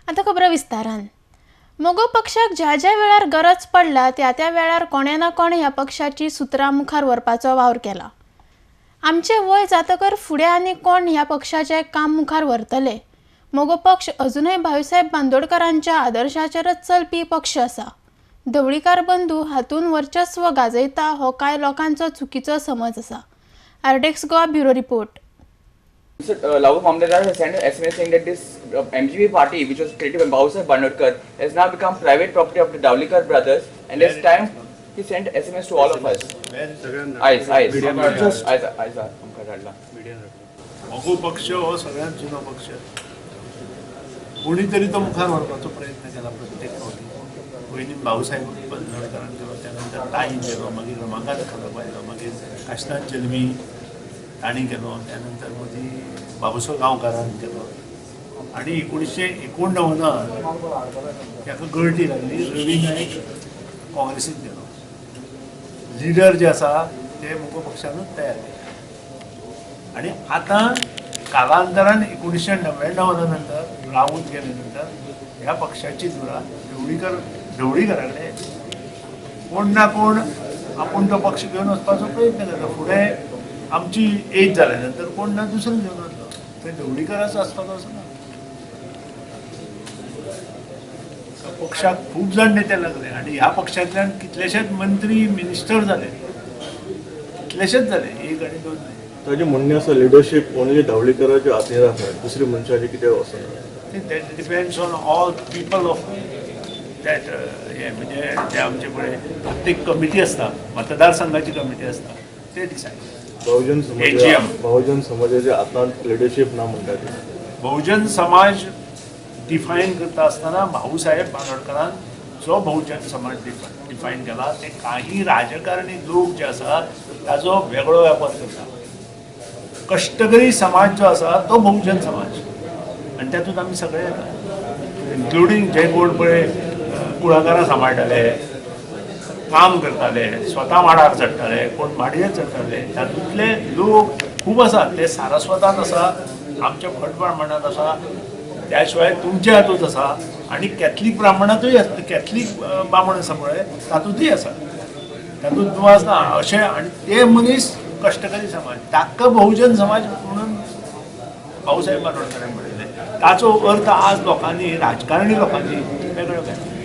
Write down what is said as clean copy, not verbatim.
आतां खबरो विस्तारान. मगो पक्षाक ज्या ज्या वेळार गरज पडला त्या त्या वेळार कोणे ना कोणे ह्या पक्षाची सुत्रां मुखार व्हरपाचो वावर केला. आमचें वय जातकर फुडें आनी कोण ह्या पक्षाचें काम मुखार व्हरतले. मगो पक्ष अजुनय भाऊसाहेब बांदोडकरांच्या आदर्शाचेरच चलपी पक्ष आसा. ढवळीकार बंधू हातून वर्चस्व गाजयता हो कांय लोकांचो चुकीचो समज आसा. RTX Goa bureau report. Sir, Lavu Mamledar has sent an SMS saying that this MGB party, which was created by Bhausaheb Bandodkar, has now become private property of the Dhavalikar brothers, and this time he sent SMS to all of us. आयज आयज आयज आयज आमकां धाडला. मगो पक्ष हो सगळ्यात जुनो पक्ष, कोणी तरी तो मुखार व्हरपाचो प्रयत्न केला प्रत्येक फावटी. पयलीं भाऊसाहेब बांदोडकरान केलो, त्यानंतर ताईन केलो, मागीर रमाकांत खलप आयलो, मागीर काशनाथ जल्मी तांणी केलो, त्यानंतर मदीं बाबुसो गांवकारान केलो. आनी 1989 ताका गळटी लागली, रवी नायक काँग्रेसीत गेलो. लिडर जे आसा ते मगो पक्षानूच तयार केले. आनी आतां कालांतरान 1999 नंतर राऊत गेले नंतर ह्या पक्षाची धुरा ढवळीकरा कडेन कोण ना कोण आपूण तो पक्ष घेवन वचपाचो प्रयत्न करता. फुडें आमची एज जाल्या नंतर कोण ना दुसरो घेवन वतलो, थंय ढवळीकराचो आसपाचो असो ना. पक्षाक खूब जाण नेते लागले आनी ह्या पक्षांतल्यान कितलेशेच मंत्री मिनिस्टर जाले, कितलेशेच जाले, एक आनी दोन न्हय. ताजें म्हणणें आसा लिडरशीप ओनली ढवळीकराच्या हातीर आसा, दुसरी मनशाची कित्याक वचना. That depends on all people of that. हें म्हणजे जे आमचे पळय प्रत्येक कमिटी आसता, मतदारसंघाची कमिटी आसता, ते डिसायड. बहुजन समाज, बहुजन समाजाच्या हातांत लिडरशीप ना म्हणटा ती. बहुजन समाज डिफायन करता आसतना भाऊसाहेब बांदोडकरान जो बहुजन समाज डिफायन केला ते काही राजकारणी लोक जे आसा ताजो वेगळो व्यापार करता. कश्टकरी समाज जो आसा तो बहुजन समाज, आनी तातूंत आमी सगळे येता, इन्क्लुडींग जे कोण पळय कुळागरां सांबाळटाले, काम करताले, स्वता माडार चडटाले, कोण माडयेर चडटाले, तातूंतले लोक खूब आसात. ते सारस्वतांत आसा, आमच्या भट ब्राह्मणांत आसा, त्या शिवाय तुमच्या हातूंत आसा, आनी कॅथलीक ब्राह्मणांतूय आसा, कॅथलीक बामण आसा पळय तातूंतय आसा, तातूंत दुवास ना अशें. आनी ते मनीस कश्टकरी समाज, ताका बहुजन समाज म्हणून भाऊसाहेब बांदोडकरान म्हणिल्लें. ताचो अर्थ आज लोकांनी, राजकारणी लोकांनी वेगळो केला.